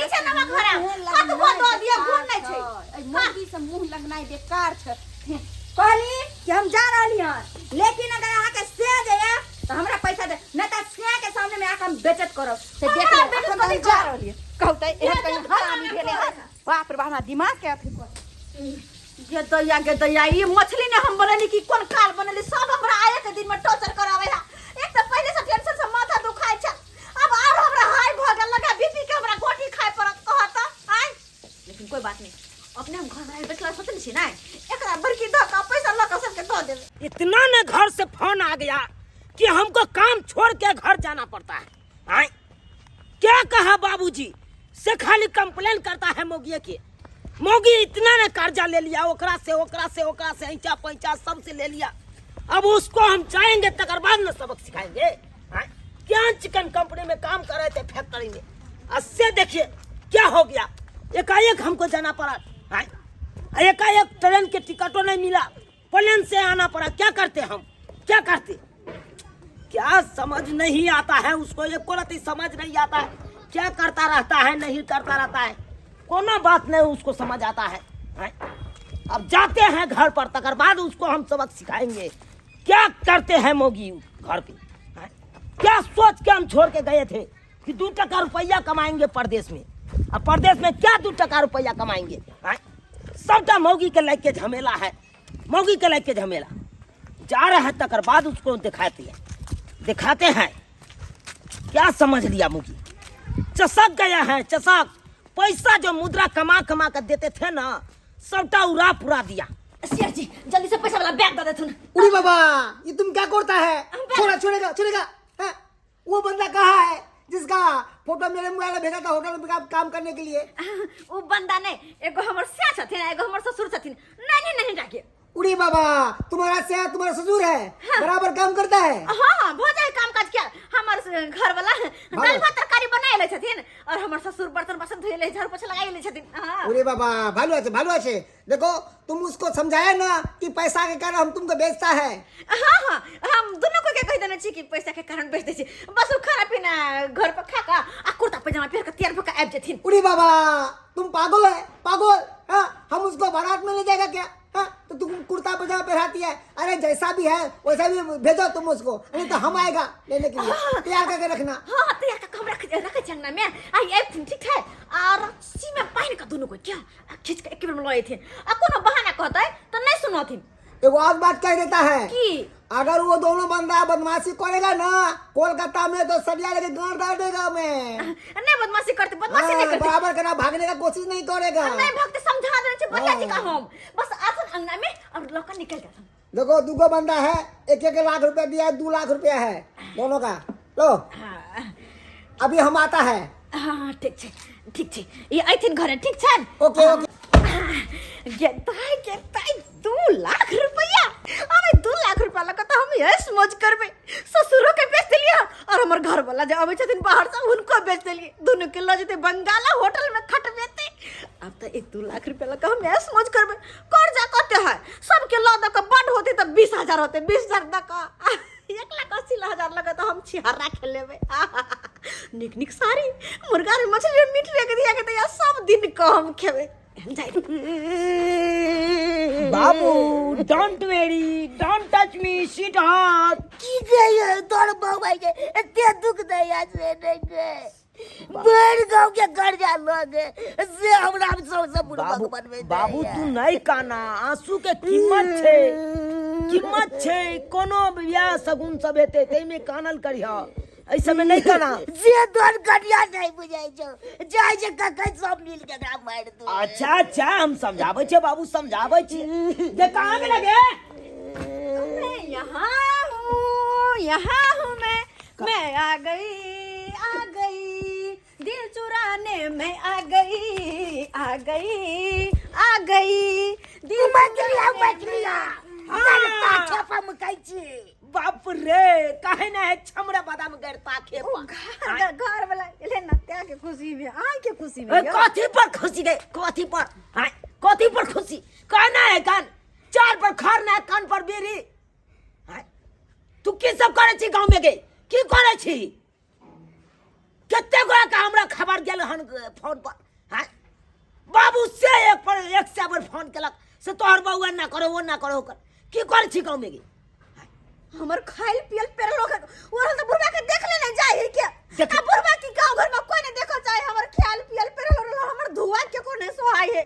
ई छै नमक हराम कतबो दऽ दिअ गुण नहि छै एहि मुर्गी से मुंह लगनाइ बेकार छै कहली कि हम जा रहली हन लेकिन अगर अहाँके से जाइए तऽ हमरा पैसा दे नहि तऽ से के सामने में आके हम बेचत करब से देख हमरा लेब बेइज्जत अखन तऽ हम कथी जा करब? रहली कहू तऽ एहन कहीं हरामी भेलै हन बाप रे बाप हमरा दिमाग के अथी कर गे दैया गे दैया ई मछली ने हम बनेली कि कोन काल बनेली सब हमरा आए के दिन में टॉर्चर करावे है एक तऽ पहले से टेंशन से माथा दुखाय छै अब आर हमरा हाई भ गेल लगा बीपी के हमरा गोटी खाय पड़त कहत आय लेकिन कोई बात नहीं अपने हम घर में बैठला सोचने छी ना एकरा बड़की धऽ के पैसा लऽ के सबके दऽ देबै इतना न घर से फोन आ गया कि हमको काम छोड़ के घर जाना पड़ता है आय क्या कहा बाबूजी से खाली कंप्लेन करता है मोगिए के मोगी इतना ने कर्जा ले लिया ओकरा से ओकरा से ओकरा से ऐचा पैंचा सब से ले लिया अब उसको हम जाएंगे तकर बाद न सबक सिखाएंगे आय? क्या चिकन कंपनी में काम कर रहे थे फैक्ट्री में अस्से देखिए क्या हो गया एकाएक हमको जाना पड़ा आय? एकाएक ट्रेन के टिकटों नहीं मिला प्लेन से आना पड़ा क्या करते हम क्या करते क्या समझ नहीं आता है उसको एक रत्ती समझ नहीं आता है क्या करता रहता है नहीं करता रहता है कोनो बात नहीं उसको समझ आता है, हैं? अब जाते हैं घर पर तकर बाद उसको हम सबक सिखाएंगे क्या करते हैं मोगी घर पे हैं? क्या सोच के हम छोड़ के गए थे कि 2 टका रुपया कमाएंगे परदेश में अब परदेश में क्या 2 टका रुपया कमाएंगे हैं? सबटा मौगी के लायक के झमेला है मौगी के लायक के झमेला जा रहा है तकर बाद उसको दिखाते हैं दिखाते हैं क्या समझ लिया मुगी चसक गया है चसक पैसा जो मुद्रा कमा कमा कर देते थे ना सबटा उड़ा पुरा दिया शेर जी जल्दी से पैसा वाला बैग दे देथुन उड़ी बाबा ये तुम क्या करता है छोड़ा छोड़ेगा छोड़ेगा हैं? वो बंदा कहाँ है जिसका फोटो मेरे मोबाइल में भेजा था होटल में काम काम करने के लिए ओ बंदा नहीं एगो हमर सिया छथिन एगो हमर ससुर छथिन नहीं नहीं नहीं डाकिए उड़ी बाबा तुम्हारा सिया तुम्हारा ससुर है हाँ। बराबर काम करता है हाँ हाँ भऽ जाए काम काज किया हमर घर वाला दाल भात तरकारी बनाए ले छथिन और हमर ससुर बर्तन बासन धोए ले झाड़ू पोछा लगाए ले छथिन हाँ उड़ी बाबा भालू আছে भालू আছে देखो तुम उसको समझाया ना कि पैसा के कारण हम तुमको बेचता है हाँ हाँ हम दोनों को के कह देने छी कि पैसा के कारण बेच दै छी बस उ खाना पीना घर पर खा के आ कुर्ता पैजामा पहिर के तैयार भऽ के आबि जेथिन उड़ी बाबा तुम पागल है पागल हाँ हम उसको बारात में ले जाएगा क्या हाँ तो तुम कुर्ता पजामा पहनाती है अरे जैसा भी है वैसा भी भेजो तुम उसको नहीं तो हम आएगा लेने के लिए तैयार करके रखना हाँ हाँ तैयार करके हम रख रखे छी अंगना में आई आबथिन ठीक है आ रस्सी में बान्हि के दुनू को क्या आ खींच के एक बेर में लऽ एथिन आ कोनो बहाना कहतै तऽ नहि सुनथिन एगो और बात कह देता है की अगर वो दोनों बंदा बदमाशी करेगा ना कोलकाता में तो सरिया लेके गांड डाल देगा मैं नहीं बदमाशी करते बदमाशी नहीं हाँ, करते बराबर करना भागने का कोशिश नहीं करेगा नहीं भक्त समझा देने छे बढ़िया जी का हाँ। हम बस आसन अंगना में और लौका निकल जाता देखो दूगो बंदा है एक एक लाख रुपया दिया है 2 लाख रुपया है दोनों का लो हाँ अभी हम आता है हाँ ठीक छे ठीक छे ये अइथिन घरे ठीक छन ओके ओके गेताय गेताय 2 लाख रुपया अबे 2 लाख रुपया लगा तो हम यस मौज करबे ससुरो के बेच हमर घर वाला जे अबै छथिन बाहर से हुनको बेच देलियै दुनू के लऽ जेतै बंगाला होटल में खटबेतै। आब तऽ 1-2 लाख रुपया लऽ कऽ हम ऐश मौज करबै। कर्जा कते है सबके लऽ दऽ कऽ बड होतै तऽ 20,000 होतै। 20,000 दऽ कऽ 1,80,000 लऽ कऽ तऽ हम छिहर्रा खेलेबै। नीक नीक साड़ी, मुर्गा रे, मछली रे, मीट रे के दिया के तऽ सब दिन कऽ हम खेबै। जाइ बाबू, don't worry, don't touch me sweetheart. की गई तोर बउआ के एते दुख दैया से नहीं गए भरि गाँव के कर्जा लऽ गे से हमरा सबसे बुढ़बक बाबू बनबै बाबू, तू नहीं काना। आंसू के कीमत छै, कीमत छै। कोनो बियाह सगुन सब हेतै ताहिमे कानल करिह, एहि सबमे नहीं काना। जे तोर कनिया नहीं बुझाइ छौ, जाइ छै कखन सब मिल के एकरा मारि दू। अच्छा अच्छा, हम समझाबै छियै बाबू, समझाबै छियै। जे कहाँ गेलै गे? मैं यहाँ हूँ, यहाँ हूँ मैं। मैं आ गई, आ गई, दिल चुराने मैं आ गई, आ गई, आ गई, दिल मछलिया चुराने मछलिया हाँ खेपा मुकाइ छी। बाप रे, काहे ना है छमरा बादाम गरता खेपा। घर घर वाला एले ना त्या के खुशी में, आई के खुशी में ए, यो। कथी पर खुशी गए? कथी पर हाँ? कथी पर खुशी? कहना है कान चार पर खर ना कान पर बीड़ी हाँ? तू की सब करे छी गांव में गे? की करे छी? कते गोरा के हमरा खबर गेल हन फोन पर हाँ? बाबू से एक पर एक से बेर फोन केलक से तोहर बउआ ना करो, वो ना करो, कर की करे छी गांव में गे? हमर खाइल पियल पेरल लोग वो तो बुढ़वा के देख ले नहीं जाए है क्या? देख- आ बुढ़वा की गांव घर में कोई नहीं देखल चाहे। हमर ख्याल पियल पेरल रहल, हमर धुआ के को नहीं सोहाय है,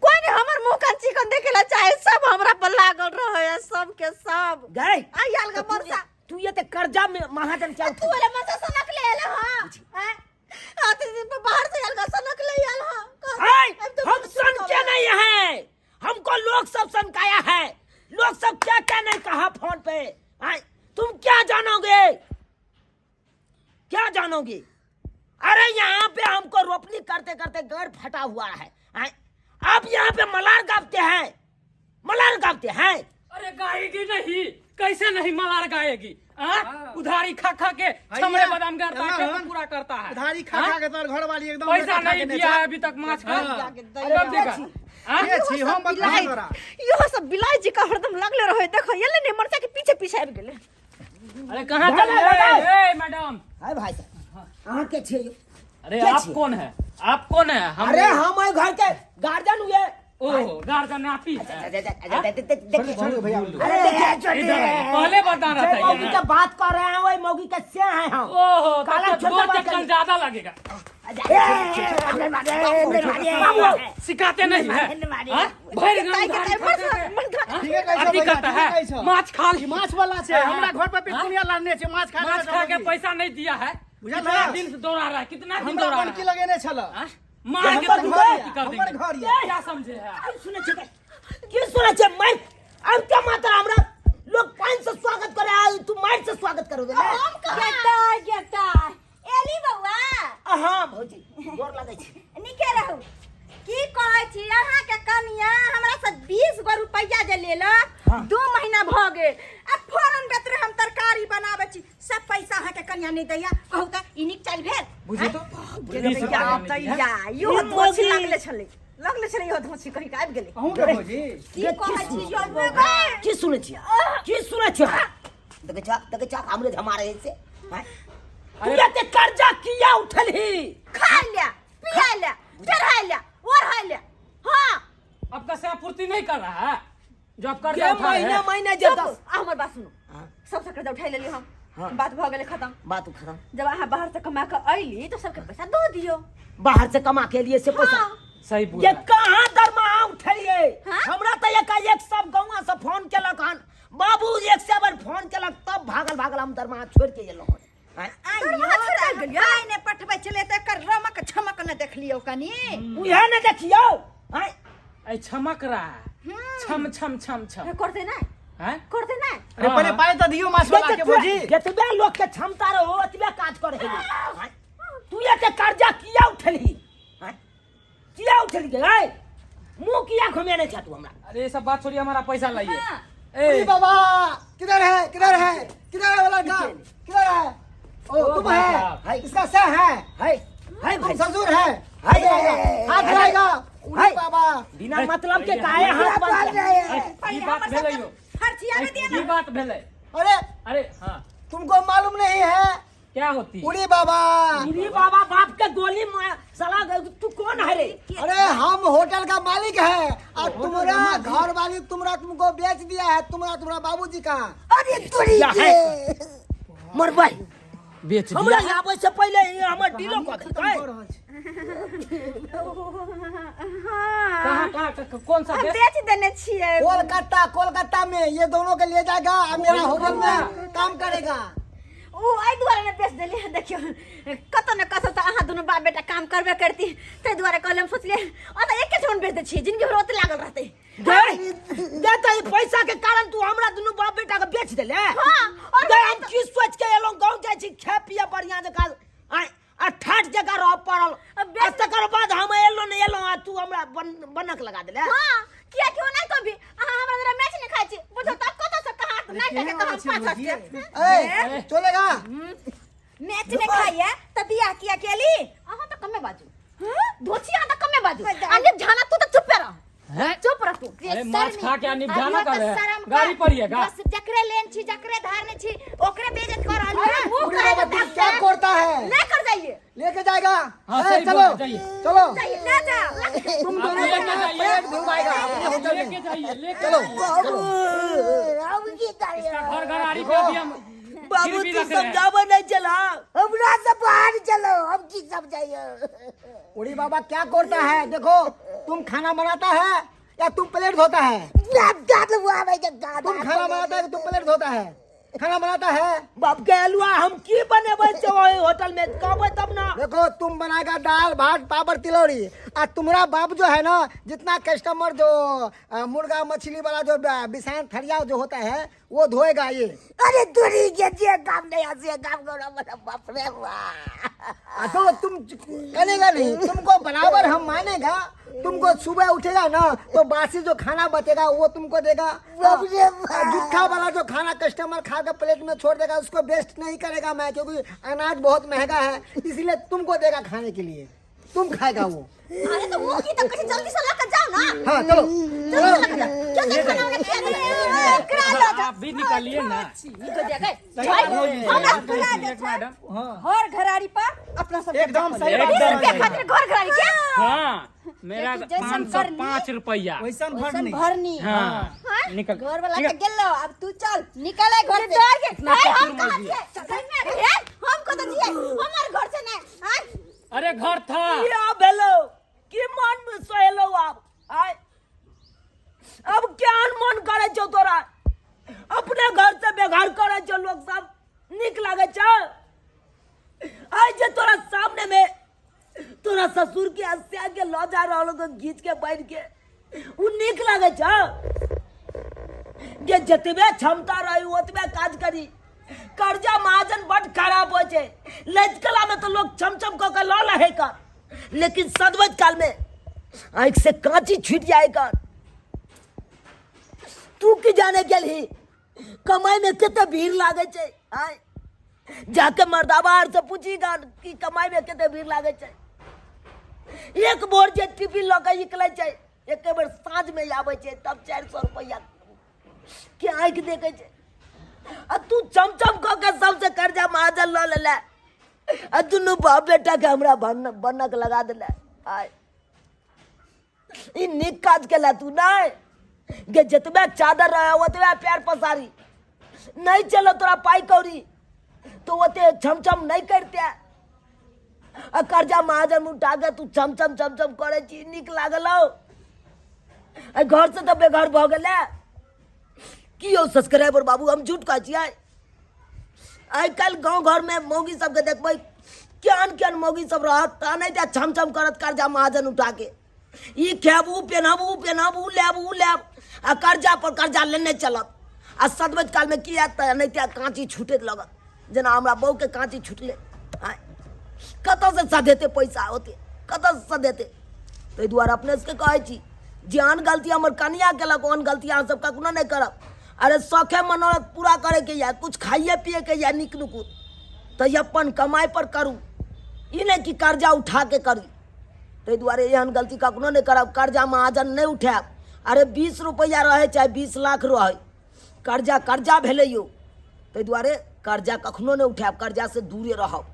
कोई नहीं हमर मुंह का चिकन देखेला चाहे। सब हमरा पर लागल रहे है सब के सब। गए आ याल का मरसा। तू ये ते कर्जा में महाजन क्या? तू वाला मरसा सनक ले आला। हां हैं आते दिन पे बाहर से अलगा सनक ले आला। हां। ऐ, अब तो हम कुछ सन के नहीं है, हमको लोग सब सनकाया है। लोग सब क्या क्या नहीं कहा फोन पे। ऐ, तुम क्या जानोगे, क्या जानोगे? अरे, यहाँ पे हमको रोपनी करते करते घर फटा हुआ है। ऐ, आप यहाँ पे मलार गाते हैं, मलार गाते हैं। अरे, गाएगी नहीं, कैसे नहीं मलार गाएगी? हाँ? उधारी खा खा के छमड़े बादाम करता है, खेत पूरा करता है। उधारी खा हाँ? खा के तोहर घर वाली एकदम पैसा खा के नहीं ने दिया छा। है अभी तक माछ का। हाँ। कब देगा? हाँ? के छी हम बता बिलाई तोरा। इहो सब बिलाई जी का हरदम लागले रहे। देखो, ये ले ने मरचा के पीछे पीछे आबि गेले। अरे, कहाँ चल रहे? ए मैडम। अरे भाई साहब, अहाँ के छियै यौ? अरे, क्या आप छी? कौन है? आप कौन है? हम अरे, हम एहि घर के गार्जियन हुए। ओहो, गार्जियन आप ही है। देखिए। छोड़ो भैया। अरे देखिए, इधर आइए, पहले बता रहा जे था मौगी ये। के बात कर रहे हैं, वही मौगी के से हैं हम। ओहो, तब काला तो छोटा दो बात चक्कर करिए। ज्यादा लगेगा। बाबू, सिखाते नहीं है हाँ? भरि गाँव ताई के उधारी ताई खा मरसा के- मरसा। ठीके कहै छौ अथी भैया, करता ठीके कहै है छौ। माछ खा ली। माछ वाला छै, हमरा घर पर पिटकुनिया लाने छै माछ खा। माछ खा के पैसा नहीं दिया है। बुझल कितना ना? दिन से दौड़ा रहा है, कितना दिन हमरा दौड़ा रहा बनकी है? लगेने छल। हाँ? मार के हमर तो घर अथी यऽ, कर हमर देंगे। घर यऽ। क्या समझे है आप? सुनै छियै की? सुनै छियै? मारि अब क्या मात्र हमरा लोग पान से स्वागत करे आ तू मार से स्वागत करोगे ना? गेता गेता एली बौआ। हाँ भौजी, गोर लगै छी। नीके रहू। की कहै छी, अहाँके कनिया हमरा से 20 गो रुपैआ जे लेलक, 2 महीना भऽ गेल। आ फोरन बेतरे हम तरकारी बनाबै छी, सब पैसा अहाँके कनिया नहि दैया। कहू तऽ ई नीक चालि भेल? बुझी तो तैया तैया इहो धोछी लागले छलै, लगले छलै। इहो धोछी कहीं के आबि गेलै। अहूँ के भौजी। की कहै छी यौ बौआ? की सुनै छियै, की सुनै छियै? देखै छा, देखै छा, हमरे झमारे से हैं? तू एते कर्जा किया उठलही? खाय ले, पिया ले, चढ़ाय ले, ओढ़ाय ले, हाँ। आपका से पूर्ति नहीं कर रहा है जो आप कर्जा जे उठा रहे महीना हैं। महीना जे चुप, दस आ हमर बात सुनू। हाँ। सबसे कर्जा उठाइ लेली हम। हाँ। बात भऽ गेलै खत्म। बात खत्म। जब अहाँ बाहर से कमा कऽ अयली तऽ सबके पैसा दऽ दियौ। बाहर से कमा के लिए से पैसा? हाँ। सही बोल ये रहा है। कहाँ दरमाहा उठलिए? हाँ? हमरा तऽ एकाएक सब गौवा से फोन केलक हन बाबू, एक से बेर फोन केलक तब भागल भागल हम दरमाहा छोड़ के एलहुँ हन। आँय? दरमाहा छोड़ि कऽ आबि गेलियै? पाइ नहि पठबै छलै तऽ एकर रमक छमक नहि देखलियौ कनि। उएह ने देखियौ आँय? ऐ छमक रहा है, छम छम छम छम। करतै नहि? हैं? करतै नहि? अरे, पहिले पाइ तऽ दियौ माछ वाला के भौजी। जतबे लोक के क्षमता रहो ओतबे काज करे है। आँय? तू एते कर्जा किया उठलही? आँय? किया उठलही गे? आँय? मुँह किया घुमेने छ तू हमरा? अरे, ये सब बात छोड़िए, हमारा पैसा लाइए। अरे ए बाबा, किधर है, किधर है, किधर है वो लड़का, किधर है? ओ तुम भाई है साहब। इसका सह है है है तुम भाई ससुर है हाय, हाथ हाय, आएगा उड़ी हाय। बाबा बिना मतलब के काहे हाथ बांध रहे हैं की बात भेलै यौ खर्चिया में दिया की बात भेलै अरे अरे हाँ तुमको मालूम नहीं है क्या होती उड़ी बाबा उरी बाबा बाप के गोली मार साला तू कौन है रे अरे हम होटल का मालिक है और तुम्हारा घर वाली तुम्हारा तुमको बेच दिया है तुम्हारा तुम्हारा बाबूजी का अरे तोरी या के मरबै बेच हमरा दिया आबै से पहिले ही हमर डीलो कऽ देलकै कहाँ कहाँ कौन सा हम देश बेच देने छियै कोलकाता कोलकाता में ये दोनों के ले जाएगा और मेरा होटल में काम करेगा ओ एहि दुआरे ने बेच देलियै देखियौ कतौ ने कतौ तऽ अहाँ दुनू बाप बेटा काम करबे करती ताहि दुआरे कहलियै हम सोचलियै ओतऽ एके ठमन बेच दै छियै जिनगी भरि ओतऽ लागल रहतै गै गै तऽ ई पैसा के कारण तू हमरा दुनू बाप बेटा के बेच देले हाँ, और गै हम की सोच के एलहुँ गाँव जाइ छी खाय पिए बढ़िया जकाँ आँय आ ठाठ जकाँ रह पड़ल आ बेच- आ तकर बाद हम एलहुँ नहि एलहुँ आ तू हमरा बनक लगा देले हाँ किया क्यों नहीं कभी अहाँ हमरा जरा मैच नहीं खाइ छी बुझो तऽ कतऽ से कहाँ नहि टके तऽ हम पाँच हफ्ते ए चलेगा मैच नहीं खाइए त बियाह किया केली अहाँ तऽ कमे बाजू धोची अहाँ तऽ कमे बाजू आ निपझाना तू तऽ चुपे रह हैं? चुप रह तू अरे माछ खा के आ निपझाना कर रहे गाड़ी पड़िएगा बस जकरे लेन छी जकरे धारने छी ओकरे बेइज्जत कर रहल अरे छी मुंह उड़ी करे बाबा तुम क्या करता है नहीं कर जाइए लेके जाएगा हाँ, ए, सही चलो बोला, जाइए। चलो जाइए ना जाओ तुम आप दोनों लेके का जाइए। प्लेट धुलवाएगा अपने होटल में लेके जाइए लेके चलो जाइए। चलो अब की करियो इसका घर घर आरी पे अभी हम बाबू गिरवी तू रख रहे हैं। समझाबे नहीं चला हमरा से बाहर चलो हम की समझाइयो उड़ी बाबा क्या करता है देखो तुम खाना बनाता है या तुम प्लेट धोता है गाद हुआ भाई गाद तुम खाना बनाता है कि तुम प्लेट धोता है खाना बनाता है बाप के हलवा हम की बनेबै से ओहि होटल में कहबै तब ना देखो तुम बनाएगा दाल भात पापड़ तिलौरी और तुम्हारा बाप जो है ना जितना कस्टमर जो मुर्गा मछली वाला जो बिसान थरिया जो होता है वो धोएगा ये अरे तोरी के जे काम नहीं आसे काम करो मेरा बाप रे बाप आ तो तुम करेगा नहीं तुमको बराबर हम मानेगा तुमको सुबह उठेगा ना तो बासी जो खाना बचेगा वो तुमको देगा बाप रे बाप। जुट्ठा वाला जो खाना कस्टमर खा के प्लेट में छोड़ देगा उसको वेस्ट नहीं करेगा मैं क्योंकि अनाज बहुत महंगा है इसलिए तुमको देगा खाने के लिए तुम खाएगा वो अरे तो वो की तो कहीं जल्दी से लेकर जाओ ना हाँ चलो चलो जल्दी से खाना वाना खिला दे करा लो आप भी निकालिए ना निकल जा गए हमरा बुला दे मैडम घर घरारी पर अपना सब एकदम सही बात 20 है। रुपया खातिर घर घरारी के हाँ मेरा लेकिन जैसन पाँच सौ करनी- पाँच रुपया वैसन वैसन भरनी भरनी हाँ निकल घर वाला ठीक के है। गेलो अब तू चल निकल है घर से डर के इतना भाई हम चतुर कहाँ मौगी। छियै सही में रे हम कतऽ छियै हमर घर से नहीं आँय अरे घर था की आ भेलो की मन में सोहेलो आब आय अब केहन मन करे छौ तोरा अपने घर से बेघर करे छौ लोग सब नीक लागे छौ आइ जे तोरा सामने में तोरा ससुर के हत्या के लऽ जा रहल हो घीच के बांध के उ नीक लागे छौ जे जतबे क्षमता रही ओतबे काज करी कर्जा महाजन बड खराब होइ छै लचकला में तो लोग चमचम कऽ के लऽ लहे कर लेकिन सदबैत काल में आँखि से कांची छूट जाए कर तू की जाने गेलही कमाई में कते भीड़ लागे छै आँय जाके मर्दाबा आर से पूछी गान कि कमाई में कते भीड़ लागे छै एक बोर जे टिफिन लऽ के निकलै छै एके बेर साँझ में आबै छै तब 400 रुपैआ के आँखि देखै छै आ तू चमचम कऽ के सबसे कर्जा महाजन लऽ लेले आ दुनू बाप बेटा के हमरा बन्नक लगा देले आय ई नीक काज केला तू नहि गे जतबे चादर रहे ओतबे पैर पसारी नहीं चलो तोरा पाई कौड़ी तो ओते छमछम नहीं करते आ कर्जा महाजन उठा के तू छमछम छमछम करे छी नीक लागल हौ आ घर से तऽ बेघर भऽ गेलै की यौ सब्सक्राइबर बाबू हम झूठ कहै छियै आइ काल्हि गाँव घरमे मौगी सबके देखबै केहन केहन मौगी सब रहत तऽ नहि तऽ छम छम करत कर्जा महाजन उठाके ई खायब ओ पेन्हब ओ पेन्हब ओ लेब ओ लेब आ कर्जा पर कर्जा लेने चलत आ सदबैत कालमे की हैत तऽ एनाहिते काँची छूटैत लगत जेना हमरा बहूके काँची छुटलै आँय कतऽसँ सधेतै पैसा ओते कतऽसँ सधेतै ताहि दुआरे अपने सबके कहै छी जे आन गलती हमर कनिया केलक ओहन गलती अहाँ सब कखनो नहि करब अरे शौखे मनोरथ पूरा करैके यऽ कुछ खाइए पियैके यऽ नीक नुकुत तऽ अपन कमाइ पर करू, ई नहि कि कर्जा उठा के करी। ताहि दुआरे एहन गलती कखनो नहि करब, कर्जा महाजन नहि उठायब। अरे 20 रुपैआ रहै चाहे 20 लाख रहै, कर्जा कर्जा भेलै यौ। ताहि दुआरे कर्जा कखनो नहि उठायब, कर्जासँ दूरे रहब।